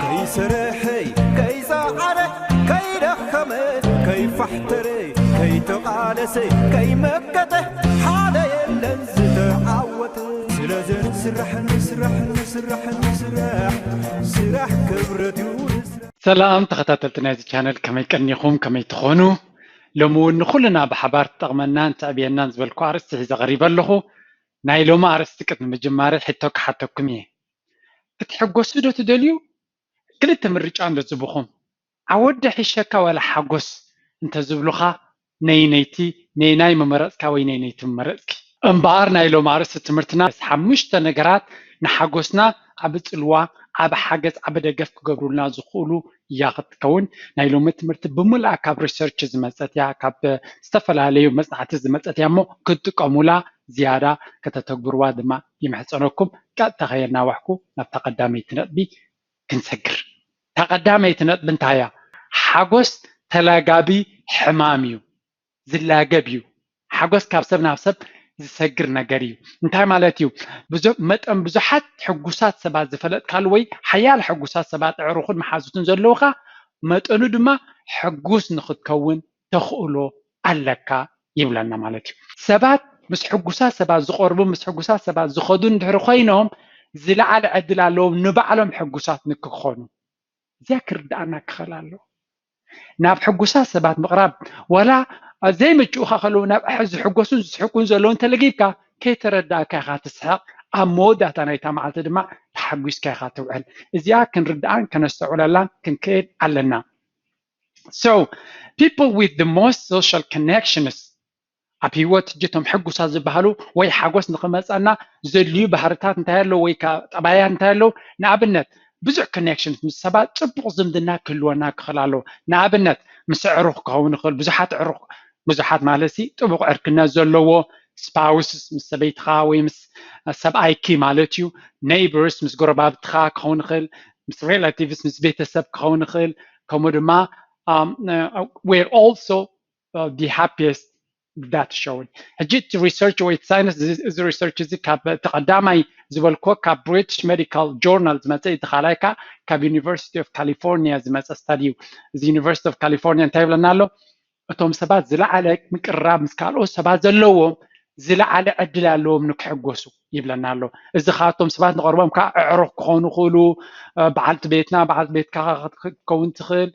ከይሰረሐ ከይፀዓረ ከይደኸመ ከይፋሕተረ ከይተቓለሰ ከይመከተ ሓደ የለን ዝተዓወተ። ስለዚ ንስራሕ ንስራሕ ንስራሕ ንስራሕ ስራሕ ክብረት እዩ። ሰላም ተኸታተልቲ ናይዚ ቻነል፣ ከመይ ቀኒኹም? ከመይ ትኾኑ? ሎሚ እውን ንኹልና ብሓባር ትጠቕመናን ተዕብየናን ዝበልኩ ኣርእስቲ ሒዘ ቀሪበ ኣለኹ። ናይ ሎሚ ኣርእስቲ ቅድሚ ምጅማረይ ሕቶ ክሓተኩም እየ። ክትሕጎሱ ዶ ትደልዩ? ክልተ ምርጫ እንዶ ዝብኹም፣ ዓወት ዶ ይሕሸካ ዋላ ሓጎስ እንተዝብሉኻ፣ ነይነይቲ፣ ነይናይ ምመረጽካ ወይ ነይነይቲ ምመረጽኪ? እምበኣር ናይ ሎሚ ኣርእስቲ ትምህርትና ሓሙሽተ ነገራት ንሓጎስና ዓቢ ጽልዋ፣ ዓቢ ሓገዝ፣ ዓቢ ደገፍ ክገብሩልና ዝኽእሉ እያ ክትከውን። ናይ ሎሚ ትምህርቲ ብምልኣ ካብ ሪሰርች ዝመጸት እያ፣ ካብ ዝተፈላለዩ መጽናዕቲ ዝመጸት እያ እሞ ክትጥቀሙላ ዝያዳ ከተተግብርዋ ድማ ይምሕጸነኩም። ቀጥታ ከየናዋሕኩ ናብታ ቀዳመይቲ ነጥቢ ክንሰግር። እታ ቀዳመይቲ ነጥቢ እንታይ እያ? ሓጎስ ተላጋቢ ሕማም እዩ፣ ዝላገብ እዩ። ሓጎስ ካብ ሰብ ናብ ሰብ ዝሰግር ነገር እዩ። እንታይ ማለት እዩ? ብዙ- መጠን ብዙሓት ሕጉሳት ሰባት ዝፈለጥካሉ ወይ ሓያል ሕጉሳት ሰባት ኣዕሩኽን መሓዙትን ዘለውኻ መጠኑ ድማ ሕጉስ ንኽትከውን ተኽእሎ ኣለካ ይብለና ማለት እዩ። ሰባት ምስ ሕጉሳት ሰባት ዝቐርቡ ምስ ሕጉሳት ሰባት ዝኸዱ እንድሕር ኮይኖም ዝለዓለ ዕድል ኣለዎም ንባዕሎም ሕጉሳት ንክኾኑ። እዚኣ ክርድኣና ክኽእል ኣለዎ። ናብ ሕጉሳት ሰባት ምቕራብ ዋላ ዘይምችኡኻ ከለዉ ናብ ዝሕጎሱን ዝስሕቁን ዘለዉ እንተለጊብካ ከይተረዳእካ ኢኻ ትስሕቕ። ኣብ መወዳእታ ናይታ መዓልቲ ድማ ተሓጒስካ ኢኻ ትውዕል። እዚኣ ክንርድኣን ከነስተውዕለላን ክንክእል ኣለና። So people with the most social connections ኣብ ህይወት እጅቶም ሕጉሳት ዝበሃሉ ወይ ሓጎስ ንክመፀና ዘድልዩ ባህርታት እንታይ ኣለዉ ወይ ከዓ ጠባያት እንታይ ኣለዉ? ንኣብነት ብዙሕ connections ምስ ሰባት ፅቡቕ ዝምድና ክህልወና ክኽእል ኣለዎ። ንኣብነት ምስ ኣዕሩኽ ክኸውን ይኽእል፣ ብዙሓት ኣዕሩኽ ብዙሓት ማለት ሲ ጥቡቕ ዕርክነት ዘለዎ spouses ምስ ሰበይትኻ ወይ ምስ ሰብኣይኪ ማለት እዩ። Neighbors ምስ ጎረባብትኻ ክኸውን ይኽእል፣ ምስ relatives ምስ ቤተሰብ ክኸውን ይኽእል። ከምኡ ድማ um, uh, we're also uh, the happiest that shown። ሕጂ እቲ research ወይ እቲ science እዚ research እዚ ካብ እቲ ቀዳማይ ዝበልክዎ ካብ British Medical Journal ዝመፀ እዩ። እቲ ካልኣይ ከዓ ካብ University of California ዝመፀ study እዩ። እዚ University of California እንታይ ይብለና ኣሎ? እቶም ሰባት ዝለዓለ ምቅርራብ ምስ ካልኦት ሰባት ዘለዎም ዝለዓለ ዕድል ኣለዎም ንክሕጎሱ ይብለና ኣሎ። እዚ ከዓ እቶም ሰባት ንቐርቦም ከዓ ኣዕሩኽ ክኾኑ ይኽእሉ፣ በዓልቲ ቤትና በዓልቲ ቤትካ ክትከውን ትኽእል፣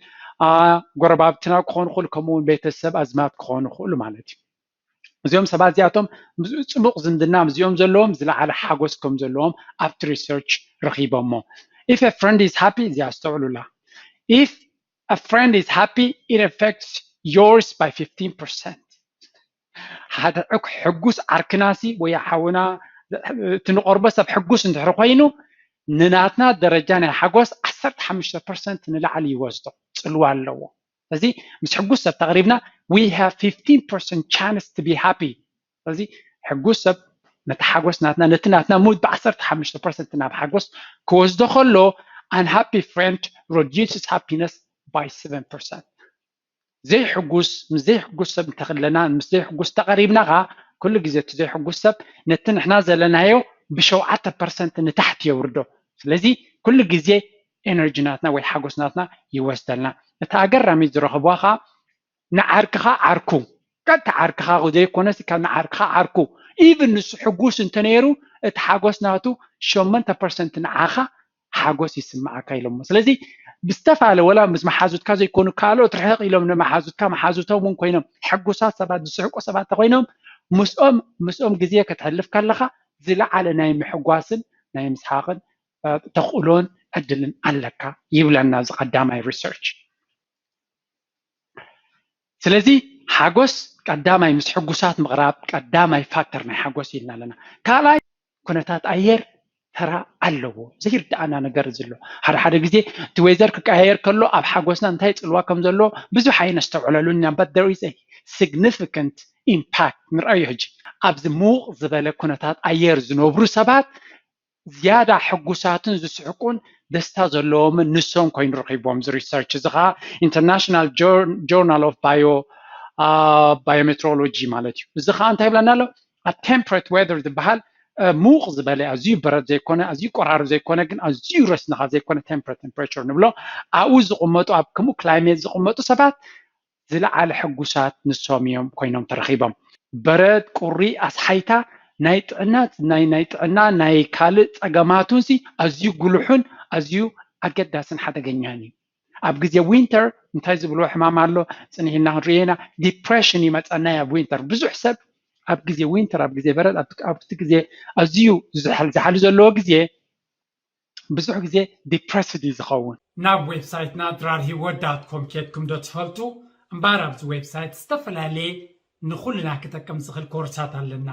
ጎረባብትና ክኾኑ ይኽእሉ፣ ከምኡ እውን ቤተሰብ ኣዝማድ ክኾኑ ይኽእሉ ማለት እዩ። እዚኦም ሰባት እዚኣቶም ጽቡቕ ዝምድና ምስዚኦም ዘለዎም ዝለዓለ ሓጎስ ከም ዘለዎም ኣብቲ research ረኺቦሞ። If a friend is happy እዚኣ ኣስተውዕሉላ። If a friend is happy it affects yours by fifteen percent። ሓደ ሕጉስ ዓርክናሲ ወይ ሓውና እቲ ንቐርቦ ሰብ ሕጉስ እንድሕር ኮይኑ ንናትና ደረጃ ናይ ሓጎስ ዓሰርተ ሓሙሽተ ፐርሰንት ንላዕሊ ይወስዶ፣ ጽልዋ ኣለዎ። ስለዚ ምስ ሕጉስ ሰብ ተቕሪብና we have fifteen percent chance to be happy። ስለዚ ሕጉስ ሰብ ነቲ ሓጎስ ናትና ነቲ ናትና ሙድ ብ ዓሰርተ ሓሙሽተ ፐርሰንት ናብ ሓጎስ ክወስዶ ከሎ unhappy friend reduces happiness by seven percent። ዘይሕጉስ ምስ ዘይሕጉስ ሰብ እንተክለና ምስ ዘይሕጉስ ተቐሪብና ኻ ኩሉ ግዜ እቲ ዘይሕጉስ ሰብ ነቲ ንሕና ዘለናዮ ብሸውዓተ ፐርሰንት ንታሕቲ የውርዶ። ስለዚ ኩሉ ግዜ ኤነርጂ ናትና ወይ ሓጎስ ናትና ይወስደልና። እቲ ኣገራሚ ዝረኸብዋ ኸዓ ንዓርክኻ ዓርኩ፣ ቀጥታ ዓርክኻ ዘይኮነስ ካብ ንዓርክኻ ዓርኩ ኢቭን ንሱ ሕጉስ እንተነይሩ እቲ ሓጎስ ናቱ ሸሞንተ ፐርሰንት ንዓኻ ሓጎስ ይስምዓካ ኢሎሞ። ስለዚ ብዝተፋለ ወላ ምስ መሓዙትካ ዘይኮኑ ካልኦት ርሕቕ ኢሎም ንመሓዙትካ መሓዙቶም እውን ኮይኖም ሕጉሳት ሰባት ዝስሕቁ ሰባት እንተኮይኖም ምስኦም ምስኦም ግዜ ከተሕልፍ ከለኻ ዝለዓለ ናይ ምሕጓስን ናይ ምስሓቕን ተኽእሎን ዕድልን ኣለካ ይብለና እዚ ቀዳማይ research። ስለዚ ሓጎስ ቀዳማይ ምስ ሕጉሳት ምቕራብ ቀዳማይ ፋክተር ናይ ሓጎስ ኢልና ኣለና። ካልኣይ ኩነታት ኣየር ተራ ኣለዎ። ዘይርድኣና ነገር ዘሎ ሓደ ሓደ ግዜ እቲ weather ክቀያየር ከሎ ኣብ ሓጎስና እንታይ ፅልዋ ከም ዘለዎ ብዙሕ ኣይነስተውዕለሉን ኢና። But there is a significant impact። ንርኣዮ ሕጂ ኣብዚ ምውቕ ዝበለ ኩነታት ኣየር ዝነብሩ ሰባት ዝያዳ ሕጉሳትን ዝስሕቁን ደስታ ዘለዎምን ንሶም ኮይኑ ረኺቦም እዚ research እዚ ከዓ International Journal of Bio Biometeorology ማለት እዩ። እዚ ከዓ እንታይ ይብለና ኣሎ? ኣብ temperate weather ዝበሃል ምውቕ ዝበለ፣ ኣዝዩ በረድ ዘይኮነ፣ ኣዝዩ ቆራርብ ዘይኮነ፣ ግን ኣዝዩ ረስኒ ካብ ዘይኮነ፣ temperate temperature ንብሎ፣ ኣብኡ ዝቕመጡ፣ ኣብ ከምኡ climate ዝቕመጡ ሰባት ዝለዓለ ሕጉሳት ንሶም እዮም ኮይኖም ተረኺቦም። በረድ፣ ቁሪ፣ ኣስሓይታ ናይ ጥዕና ናይ ናይ ጥዕና ናይ ካልእ ጸገማቱንሲ ኣዝዩ ጉሉሕን ኣዝዩ ኣገዳስን ሓደገኛን እዩ። ኣብ ግዜ winter እንታይ ዝብልዎ ሕማም ኣሎ? ጽኒሕና ክንርእየና፣ depression ይመጸና ኣብ winter። ብዙሕ ሰብ ኣብ ግዜ winter፣ ኣብ ግዜ በረድ፣ ኣብቲ ግዜ ኣዝዩ ዝሓል ዝሓል ዘለዎ ግዜ ብዙሕ ግዜ depressed እዩ ዝኸውን። ናብ website ና ድራር ሂወት dot com ኬድኩም ዶ ትፈልጡ? እምበኣር ኣብዚ website ዝተፈላለየ ንኹልና ክጠቅም ዝኽእል ኮርሳት ኣለና።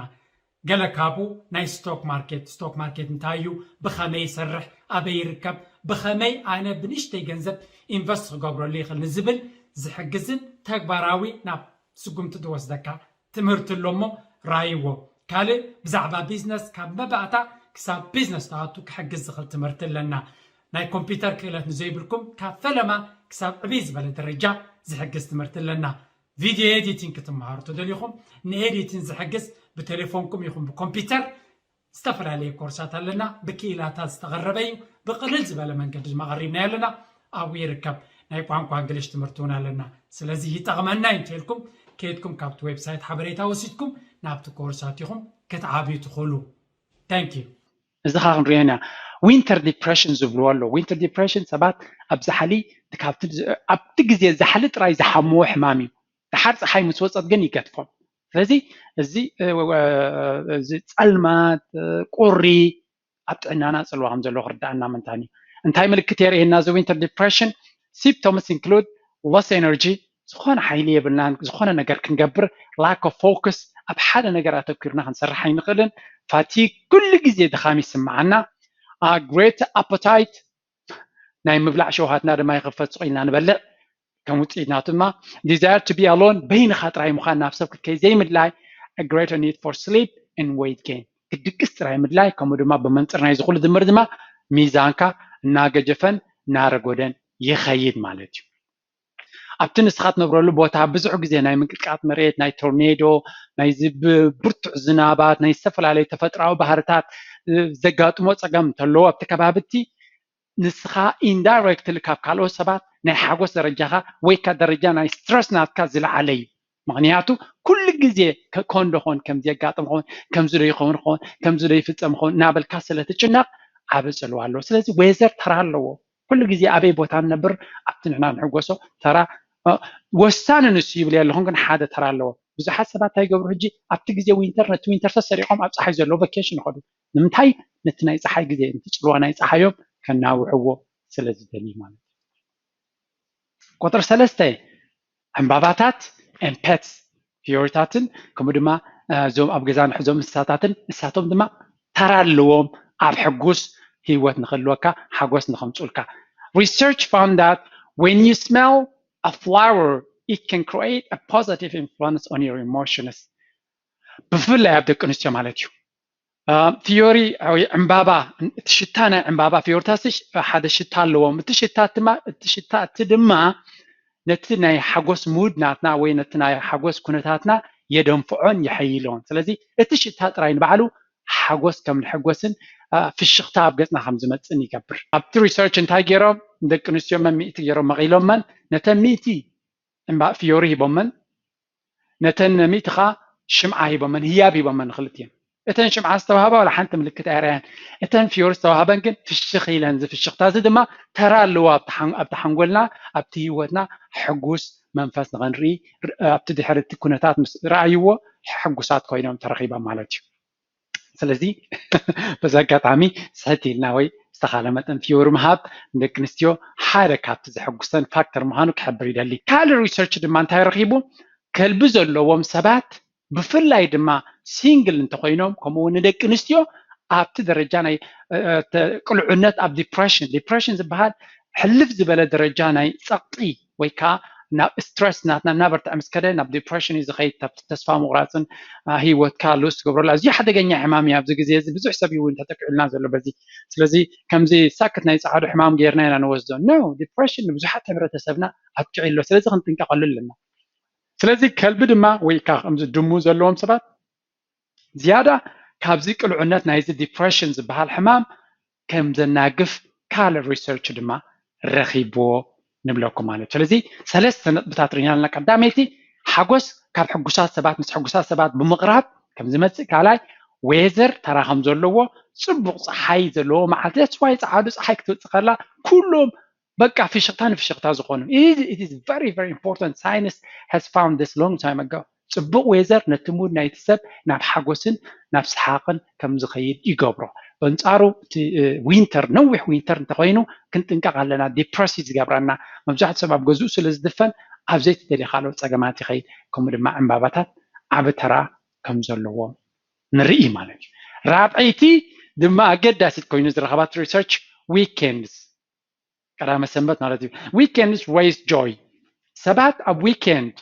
ገለ ካብኡ ናይ stock market፣ stock market እንታይ እዩ፣ ብኸመይ ይሰርሕ፣ ኣበይ ይርከብ፣ ብኸመይ ኣነ ብንእሽተይ ገንዘብ invest ክገብረሉ ይኽእል ንዝብል ዝሕግዝን ተግባራዊ ናብ ስጉምቲ ዝወስደካ ትምህርቲ ኣሎ እሞ ራይዎ። ካልእ ብዛዕባ ቢዝነስ ካብ መባእታ ክሳብ ቢዝነስ ትኣቱ ክሕግዝ ዝኽእል ትምህርቲ ኣለና። ናይ ኮምፒውተር ክእለት ንዘይብልኩም ካብ ፈለማ ክሳብ ዕብይ ዝበለ ደረጃ ዝሕግዝ ትምህርቲ ኣለና። ቪድዮ ኤዲቲንግ ክትመሃሩ ተደሊኹም ንኤዲቲንግ ዝሕግዝ ብቴሌፎንኩም ይኹን ብኮምፒውተር ዝተፈላለየ ኮርሳት ኣለና። ብክኢላታት ዝተቐረበ እዩ። ብቕልል ዝበለ መንገዲ ድማ ቀሪብናዮ ኣለና። ኣብኡ ይርከብ። ናይ ቋንቋ እንግሊሽ ትምህርቲ እውን ኣለና። ስለዚ ይጠቕመና እዩ እንተልኩም ከይድኩም ካብቲ website ሓበሬታ ወሲድኩም ናብቲ ኮርሳት ኢኹም ክትዓብዩ ትኽእሉ። Thank you። እዚ ኸዓ ክንሪኦ ኢና። Winter depression ዝብልዎ ኣሎ። Winter depression ሰባት ኣብ ዛሕሊ ካብቲ ዝ- ኣብቲ ግዜ ዛሕሊ ጥራይ ዝሓምዎ ሕማም እዩ። ድሓር ፀሓይ ምስ ወፀት ግን ይገድፎም። ስለዚ እዚ እ፣ እ፣ እዚ ፀልማት እ፣ ቁሪ ኣብ ጥዕናና ፅልዋ ከም ዘለዎ ክርዳእና ምንታን እዩ። እንታይ ምልክት የርእየና እዚ winter depression? Symptoms include loss energy፣ ዝኾነ ሓይሊ የብልናን፣ ዝኾነ ነገር ክንገብር lack of focus፣ ኣብ ሓደ ነገር ኣተኪርና ክንሰርሕ ኣይንኽእልን፣ fatigue፣ ኩሉ ግዜ ድኻም ይስምዓና፣ great appetite፣ ናይ ምብላዕ ሸውሃትና ድማ ይኽፈት፣ ስቕ ኢልና ንበልዕ። ከም ውፅኢት ናቱ ድማ desire to be alone፣ በይንኻ ጥራይ ምዃን፣ ናብ ሰብ ክትከይ ዘይምድላይ፣ a greater need for sleep and weight gain፣ ክትድቅስ ጥራይ ምድላይ፣ ከምኡ ድማ ብመንፅር ናይዚ ኩሉ ድምር ድማ ሚዛንካ እናገጀፈን እናረጎደን ይኸይድ ማለት እዩ። ኣብቲ ንስኻ ትነብረሉ ቦታ ብዙሕ ግዜ ናይ ምንቅጥቃጥ መሬት፣ ናይ ቶርኔዶ፣ ናይ ዝ- ብ- ብርቱዕ ዝናባት፣ ናይ ዝተፈላለዩ ተፈጥራዊ ባህርታት እ፣ ዘጋጥሞ ፀገም እንተለዎ ኣብቲ ከባቢ እቲ ንስኻ indirectly ካብ ካልኦት ሰባት ናይ ሓጎስ ደረጃኻ ወይ ከ ደረጃ ናይ ስትረስ ናትካ ዝለዓለ እዩ። ምኽንያቱ ኩሉ ግዜ ከ- ኮን ዶ ኾን ከምዚ የጋጥም ኾን ከምዚ ዶ ይኸውን ኾን ከምዚ ዶ ይፍጸም ኾን እናበልካ ስለ ትጭነቕ ዓቢ ጽልዋ ኣለዎ። ስለዚ ዌዘር ተራ ኣለዎ። ኩሉ ግዜ ኣበይ ቦታ ንነብር ኣብቲ ንሕና ንሕጎሶ ተራ እ፣ ወሳኒ ንሱ ይብል የለኹን፣ ግን ሓደ ተራ ኣለዎ። ብዙሓት ሰባት እንታይ ይገብሩ ሕጂ ኣብቲ ግዜ ዊንተር ነቲ ዊንተር ሰሰሪቖም ኣብ ፀሓይ ዘለዎ ቨኬሽን ይኸዱ። ንምንታይ? ነቲ ናይ ፀሓይ ግዜ ነቲ ፅልዋ ናይ ፀሓዮም ከናውሕዎ ስለ ዝደልዩ ማለት እዩ። ቁፅሪ ሰለስተ ዕምባባታት and pets ፍዮሪታትን ከምኡ ድማ እ፣ እዞም ኣብ ገዛ ንሕዞም እንስሳታትን ንሳቶም ድማ ተራ ኣለዎም ኣብ ሕጉስ ህይወት ንክህልወካ ሓጎስ ንከምፅኡልካ። Research found that when you smell a flower it can create a positive influence on your emotions ብፍላይ ኣብ ደቂ ኣንስትዮ ማለት እዩ። ፊዮሪ ወይ ዕምባባ እቲ ሽታ ናይ ዕምባባ ፊዮሪታት ሓደ ሽታ ኣለዎም። እቲ ሽታ ድማ እቲ ሽታ እቲ ድማ ነቲ ናይ ሓጎስ ሙድ ናትና ወይ ነቲ ናይ ሓጎስ ኩነታትና የደንፍዖን የሐይሎን። ስለዚ እቲ ሽታ ጥራይ ንባዕሉ ሓጎስ ከም ንሕጎስን ፍሽኽታ ኣብ ገጽና ከም ዝመጽእን ይገብር። ኣብቲ ሪሰርች እንታይ ገይሮም? ደቂ ኣንስትዮ መን ሚእቲ ገይሮም መቒሎመን ነተን ሚእቲ ዕምባ ፊዮሪ ሂቦመን ነተን ሚእቲ ኸዓ ሽምዓ ሂቦመን ህያብ ሂቦመን ክልቲኤን። እተን ሽምዓ ዝተዋህባ ዋላ ሓንቲ ምልክት ኣየርኣያን። እተን ፊዮሪ ዝተዋህበን ግን ፍሽኽ ኢለን እዚ ፍሽኽታ እዚ ድማ ተራ ኣለዎ ኣብቲ ሓን- ኣብቲ ሓንጎልና ኣብቲ ህይወትና ሕጉስ መንፈስ ንኸንርኢ ር- ኣብቲ ድሕሪ እቲ ኩነታት ምስ ረኣይዎ ሕጉሳት ኮይኖም ተረኺቦም ማለት እዩ። ስለዚ በዚ ኣጋጣሚ ስሕት ኢልና ወይ ዝተኻለ መጠን ፊዮሪ ምሃብ ንደቂ ኣንስትዮ ሓደ ካብቲ ዘሐጉሰን ፋክተር ምዃኑ ክሕብር ይደሊ። ካልእ ሪሰርች ድማ እንታይ ረኺቡ? ከልቢ ዘለዎም ሰባት ብፍላይ ድማ ሲንግል እንተኮይኖም ከምኡ እውን ንደቂ ኣንስትዮ ኣብቲ ደረጃ ናይ እ፣ ተ- ቅልዑነት ኣብ ዲፕሬሽን ዲፕሬሽን ዝበሃል ሕልፍ ዝበለ ደረጃ ናይ ፀቕጢ ወይ ከዓ ናብ ስትረስ ናትና እናበርትዐ ምስ ከደ ናብ ዲፕሬሽን እዩ ዝኸይድ። ካብቲ ተስፋ ምቑራፅን አ፣ ህይወትካ ሉስ ትገብረሉ ኣዝዩ ሓደገኛ ሕማም እዩ። ኣብዚ ግዜ እዚ ብዙሕ ሰብ እዩ እውን ተጠቂዑልና ዘሎ በዚ። ስለዚ ከምዚ ሳክት ናይ ፀዓዱ ሕማም ገይርና ኢና ንወስዶ። ኖ ዲፕሬሽን ንብዙሓት ሕብረተሰብና ኣጥቂዑ ኣሎ። ስለዚ ክንጥንቀቐሉ ኣለና። ስለዚ ከልቢ ድማ ወይ ከዓ ከምዚ ድሙ ዘለዎም ሰባት ዝያዳ ካብዚ ቅልዑነት ናይዚ ዲፕሬሽን ዝበሃል ሕማም ከም ዘናግፍ ካልእ ሪሰርች ድማ ረኺብዎ ንብለኩም ማለት እዩ። ስለዚ ሰለስተ ነጥብታት ርኢና ኣለና። ቀዳመይቲ ሓጎስ ካብ ሕጉሳት ሰባት ምስ ሕጉሳት ሰባት ብምቕራብ ከም ዝመፅእ፣ ካልኣይ ዌዘር ተራ ከም ዘለዎ፣ ፅቡቕ ፀሓይ ዘለዎ መዓልቲ፣ that's why ፀዓዱ ፀሓይ ክትወፅእ ከላ ኩሎም በቃ ፍሽኽታ ንፍሽኽታ ዝኾኑ። It is very very important, science has found this long time ago። ፅቡቕ ዌዘር ነቲ ሙድ ናይቲ ሰብ ናብ ሓጎስን ናብ ሰሓቕን ከም ዝኸይድ ይገብሮ። በንፃሩ እቲ ዊንተር፣ ነዊሕ ዊንተር እንተኮይኑ ክንጥንቀቕ ኣለና። ዲፕረስ እዩ ዝገብረና። መብዛሕትኡ ሰብ ኣብ ገዝኡ ስለ ዝድፈን ኣብ ዘይተደልየ ካልኦት ፀገማት ይኸይድ። ከምኡ ድማ ዕምባባታት ዓቢ ተራ ከም ዘለዎ ንርኢ ማለት እዩ። ራብዐይቲ ድማ ኣገዳሲት ኮይኑ ዝረኸባት ሪሰርች፣ ዊኬንድስ፣ ቀዳመ ሰንበት ማለት እዩ። ዊኬንድስ ሬይዝ ጆይ። ሰባት ኣብ ዊኬንድ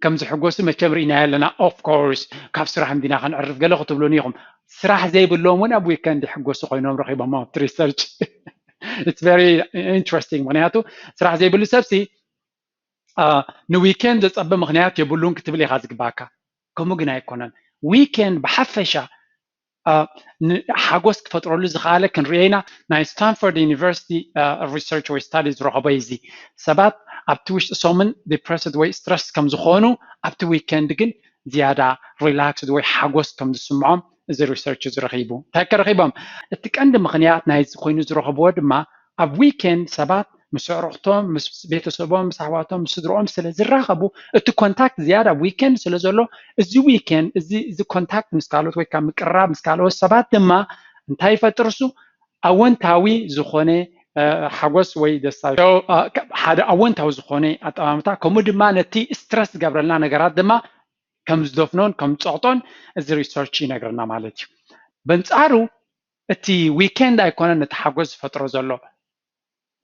ከም ዝሕጎሱ መቸም ርኢናዮ ኣለና። ኦፍ ኮርስ ካብ ስራሕ እንዲና ክንዕርፍ ገለ ክትብሉኒ ኢኹም። ስራሕ ዘይብሎም እውን ኣብ ዊኬንድ ይሕጎሱ ኮይኖም ረኺቦም ኣብቲ ሪሰርች። It's very interesting። ምክንያቱ ስራሕ ዘይብሉ ሰብሲ ንዊኬንድ ዘፀበ ምክንያት የብሉን ክትብል ኢኻ ዝግባካ። ከምኡ ግን ኣይኮነን። ዊኬንድ ብሓፈሻ ሓጎስ ክፈጥረሉ ዝኸኣለ ክንሪኦ ኢና። ናይ ስታንፎርድ ዩኒቨርሲቲ ሪሰርች ወይ ስታዲ ዝረኸቦ እዩ። እዚ ሰባት ኣብቲ ውሽጢ ሰሙን ዲፕረስድ ወይ ስትረስ ከም ዝኾኑ፣ ኣብቲ ዊኬንድ ግን ዝያዳ ሪላክስድ ወይ ሓጎስ ከም ዝስምዖም እዚ ሪሰርች እዚ ረኺቡ። እንታይ ከረኺቦም? እቲ ቀንዲ ምኽንያት ናይዚ ኮይኑ ዝረኸብዎ ድማ ኣብ ዊኬንድ ሰባት ምስ ኣዕሩኽቶም፣ ምስ ቤተሰቦም፣ ምስ ኣሕዋቶም፣ ምስ ስድርኦም ስለ ዝራኸቡ እቲ ኮንታክት ዝያዳ ኣብ ዊኬንድ ስለ ዘሎ፣ እዚ ዊኬንድ እዚ እዚ ኮንታክት ምስ ካልኦት ወይ ካብ ምቅርራብ ምስ ካልኦት ሰባት ድማ እንታይ ይፈጥር? እሱ ኣወንታዊ ዝኾነ ሓጎስ ወይ ደስታ፣ ሓደ ኣወንታዊ ዝኾነ ኣጠማምታ፣ ከምኡ ድማ ነቲ ስትረስ ዝገብረልና ነገራት ድማ ከም ዝደፍኖን ከም ዝፀቕጦን እዚ ሪሰርች ይነግረና ማለት እዩ። በንፃሩ እቲ ዊኬንድ ኣይኮነን ነቲ ሓጎስ ዝፈጥሮ ዘሎ።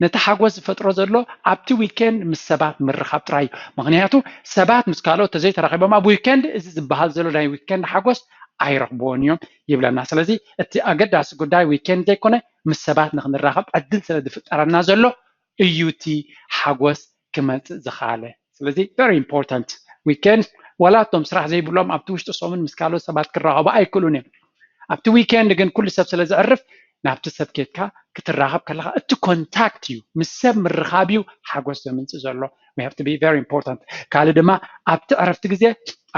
ነቲ ሓጎስ ዝፈጥሮ ዘሎ ኣብቲ ዊኬንድ ምስ ሰባት ምርኻብ ጥራይ እዩ። ምክንያቱ ሰባት ምስ ካልኦት ተዘይተራኺቦም ኣብ ዊኬንድ እዚ ዝበሃል ዘሎ ናይ ዊኬንድ ሓጎስ ኣይረኽብዎን እዮም ይብለና። ስለዚ እቲ ኣገዳሲ ጉዳይ ዊኬንድ ዘይኮነ ምስ ሰባት ንክንራኸብ ዕድል ስለ ዝፍጠረና ዘሎ እዩ እቲ ሓጎስ ክመፅእ ዝኸኣለ። ስለዚ very important። ዊኬንድ ዋላ እቶም ስራሕ ዘይብሎም ኣብቲ ውሽጢ ሰሙን ምስ ካልኦት ሰባት ክራኸቡ ኣይክእሉን እዮም። ኣብቲ ዊኬንድ ግን ኩሉ ሰብ ስለ ዘዕርፍ ናብቲ ሰብ ኬድካ ክትራኸብ ከለካ እቲ ኮንታክት እዩ፣ ምስ ሰብ ምርኻብ እዩ ሓጎስ ዘምፅእ ዘሎ። We have to be very important። ካልእ ድማ ኣብቲ ዕረፍቲ ግዜ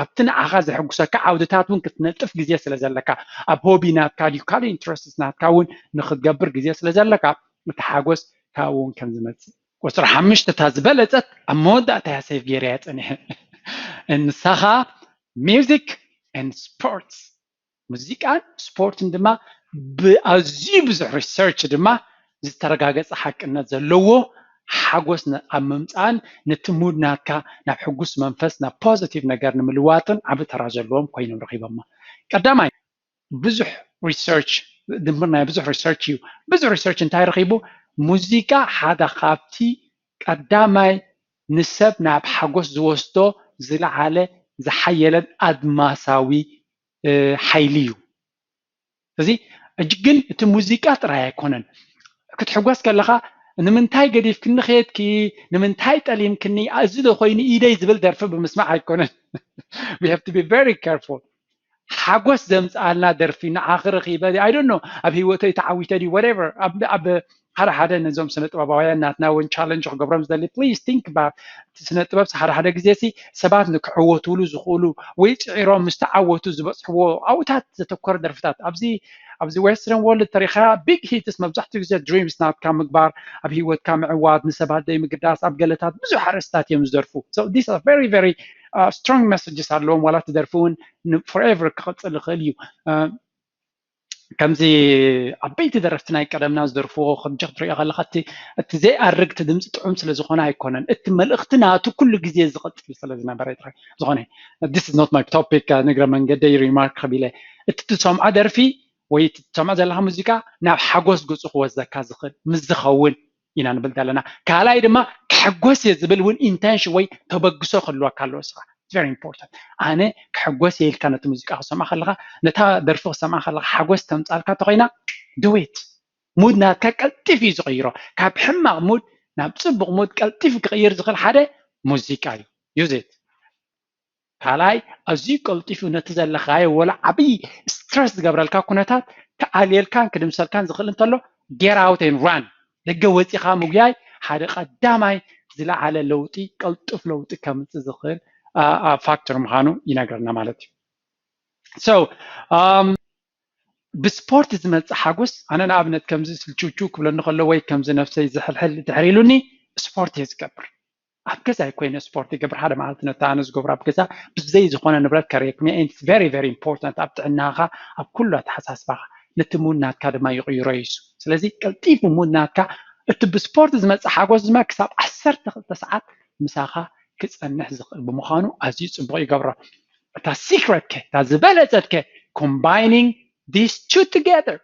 ኣብቲ ንዓኻ ዘሐጉሰካ ዓውድታት እውን ክትነጥፍ ግዜ ስለ ዘለካ፣ ኣብ ሆቢ ናትካ ድዩ ካልእ ኢንትረስትስ ናትካ እውን ንክትገብር ግዜ ስለ ዘለካ እቲ ሓጎስ ካብኡ እውን ከም ዝመፅእ። ቁፅሪ ሓሙሽተ እታ ዝበለፀት ኣብ መወዳእታ እያ ሴቭ ገይረ እያ ፀኒሐ። ንሳ ከዓ ሚውዚክ ኤንድ ስፖርትስ። ሙዚቃን ስፖርትን ድማ ብኣዝዩ ብዙሕ ሪሰርች ድማ ዝተረጋገፀ ሓቅነት ዘለዎ ሓጎስ ኣብ ምምፃእን ነቲ ሙድ ናትካ ናብ ሕጉስ መንፈስ ናብ ፖዚቲቭ ነገር ንምልዋጥን ዓቢ ተራ ዘለዎም ኮይኖም ረኺቦማ። ቀዳማይ ብዙሕ ሪሰርች ድምር ናይ ብዙሕ ሪሰርች እዩ። ብዙሕ ሪሰርች እንታይ ረኺቡ? ሙዚቃ ሓደ ካብቲ ቀዳማይ ንሰብ ናብ ሓጎስ ዝወስዶ ዝለዓለ ዝሓየለን ኣድማሳዊ ሓይሊ እዩ። እዚ ግን እቲ ሙዚቃ ጥራይ ኣይኮነን። ክትሕጎስ ከለኻ ንምንታይ ገዲፍክኒ ከየድኪ፣ ንምንታይ ጠሊምክኒ፣ እዚ ዶ ኮይኑ ኢደይ ዝብል ደርፊ ብምስማዕ ኣይኮነን። We have to be very careful። ሓጎስ ዘምፅኣልና ደርፊ ንዓኺ ረኺበ I don't know ኣብ ህይወተይ ተዓዊተ ድዩ whatever ኣብ ሓደ ሓደ ነዞም ስነ ጥበባውያን ናትና እውን ቻለንጅ ክገብሮም ዝደሊ please think about ስነ ጥበብ ሓደ ሓደ ግዜ ሲ ሰባት ንክዕወቱሉ ዝኽእሉ ወይ ፅዒሮም ምስ ተዓወቱ ዝበፅሕዎ ኣብኡታት ዘተኮረ ደርፍታት ኣብዚ ኣብዚ western world ተሪኻ big hits መብዛሕትኡ ግዜ ድሪምስ ናትካ ምግባር ኣብ ህይወትካ ምዕዋት ንሰባት ደይ ምግዳስ ኣብ ገለታት ብዙሕ ኣርእስታት እዮም ዝደርፉ። So these are very very strong messages ኣለዎም ዋላ እቲ ደርፊ እውን forever ክቕፅል ይኽእል እዩ። ከምዚ ዓበይቲ ደረፍቲ ናይ ቀደምና ዝደርፍዎ ከምዚ ክትሪኦ ከለካ እቲ ዘይኣርግ እቲ ድምፂ ጥዑም ስለ ዝኾነ ኣይኮነን እቲ መልእኽቲ ናቱ ኩሉ ግዜ ዝቐፅል ስለ ዝነበረ ጥራይ ዝኾነ this is not my topic ንግረ መንገደይ ሪማርክ ከቢለ እቲ ትሰምዖ ደርፊ ወይ እቲ ትሰምዖ ዘለካ ሙዚቃ ናብ ሓጎስ ገፁ ክወስደካ ዝኽእል ምስ ዝኸውን ኢና ንብል ዘለና። ካልኣይ ድማ ክሕጎስ እየ ዝብል እውን ኢንቴንሽን ወይ ተበግሶ ክህልወካ ኣለዎ። ስኻ very important ኣነ ክሕጎስ እየ ኢልካ ነቲ ሙዚቃ ክሰምዓ ከለካ ነታ ደርፊ ክሰምዓ ከለካ ሓጎስ ተምፃልካ እንተኮይና do it። ሙድ ናትካ ቀልጢፍ እዩ ዝቀይሮ። ካብ ሕማቅ ሙድ ናብ ፅቡቅ ሙድ ቀልጢፍ ክቅይር ዝክእል ሓደ ሙዚቃ እዩ። Use it። ካልኣይ ኣዝዩ ቀልጢፉ ነቲ ዘለኻዮ ወላ ዓብዪ ስትረስ ዝገብረልካ ኩነታት ክኣልየልካን ክድምሰልካን ዝኽእል እንተሎ get out and run፣ ደገ ወፂኻ ምጉያይ ሓደ ቀዳማይ ዝለዓለ ለውጢ፣ ቀልጡፍ ለውጢ ከምፅእ ዝኽእል ፋክተር ምዃኑ ይነግረና ማለት እዩ። So ብስፖርት ዝመፅእ ሓጎስ፣ ኣነ ንኣብነት ከምዚ ስልችውችው ክብለኒ ከሎ ወይ ከምዚ ነፍሰይ ዝሕልሕል ድሕር ኢሉኒ ስፖርት እየ ዝገብር። ኣብ ገዛ ኮይነ ስፖርት ይገብር። ሓደ መዓልቲ ነታ ኣነ ዝገብሮ ኣብ ገዛ ብዘይ ዝኾነ ንብረት ከርእየኩም እየ። It's very very important ኣብ ጥዕናኻ፣ ኣብ ኩሉ ኣተሓሳስባኻ፣ ነቲ ሙድ ናትካ ድማ ይቕይሮ እዩ። ስለዚ ቀልጢፉ ሙድ ናትካ፣ እቲ ብስፖርት ዝመፅእ ሓጎስ ድማ ክሳብ ዓሰርተ ክልተ ሰዓት ምሳኻ ክፀንሕ ዝኽእል ብምዃኑ ኣዝዩ ፅቡቕ ይገብሮ። እታ ሲክረት ከ፣ እታ ዝበለፀት ከ፣ combining these two together።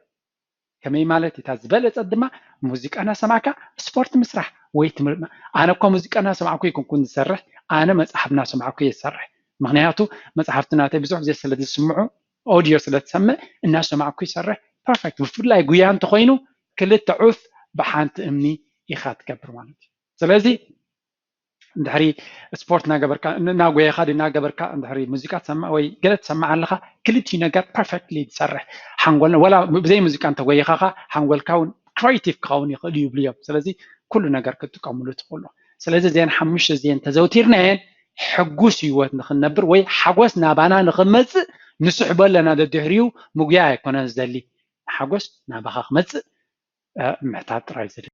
ከመይ ማለት እዩ? እታ ዝበለፀት ድማ ሙዚቃ እናሰማዕካ ስፖርት ምስራሕ ወይ ትምህርቲ። ኣነ እኮ ሙዚቃ እናሰማዕኩ ኣይኮንኩን ዝሰርሕ፣ ኣነ መፅሓፍ እናሰማዕኩ እየ ዝሰርሕ። ምክንያቱ መፅሓፍቲ ናተይ ብዙሕ ግዜ ስለ ዝስምዑ፣ ኦድዮ ስለ ትሰምዕ እናሰማዕኩ ይሰርሕ። ፐርፌክት። ብፍላይ ጉያ እንተኮይኑ ክልተ ዑፍ ብሓንቲ እምኒ ኢኻ ትገብር ማለት እዩ። ስለዚ እንድሕሪ ስፖርት እናገበርካ፣ እናጎየኻ ድዩ እናገበርካ እንድሕሪ ሙዚቃ ትሰምዕ ወይ ገለ ትሰምዕ ኣለኻ፣ ክልቲኡ ነገር ፐርፌክትሊ ትሰርሕ። ሓንጎልና ወላ ብዘይ ሙዚቃ እንተጎይኻኻ ሓንጎልካ እውን ክሬቲቭ ክኸውን ይኽእል እዩ ይብሉ እዮም። ስለዚ ኩሉ ነገር ክትጥቀምሉ ትኽእሉ። ስለዚ እዚአን ሓሙሽተ እዚአን ተዘውቲርናየን ሕጉስ ህይወት ንኽንነብር ወይ ሓጎስ ናባና ንኽመፅእ ንስሕቦ ኣለና። ደድሕሪኡ ምጉያይ ኣይኮነን ዝደሊ፣ ሓጎስ ናባኻ ክመፅእ ምሕታት ጥራይ ዝደሊ።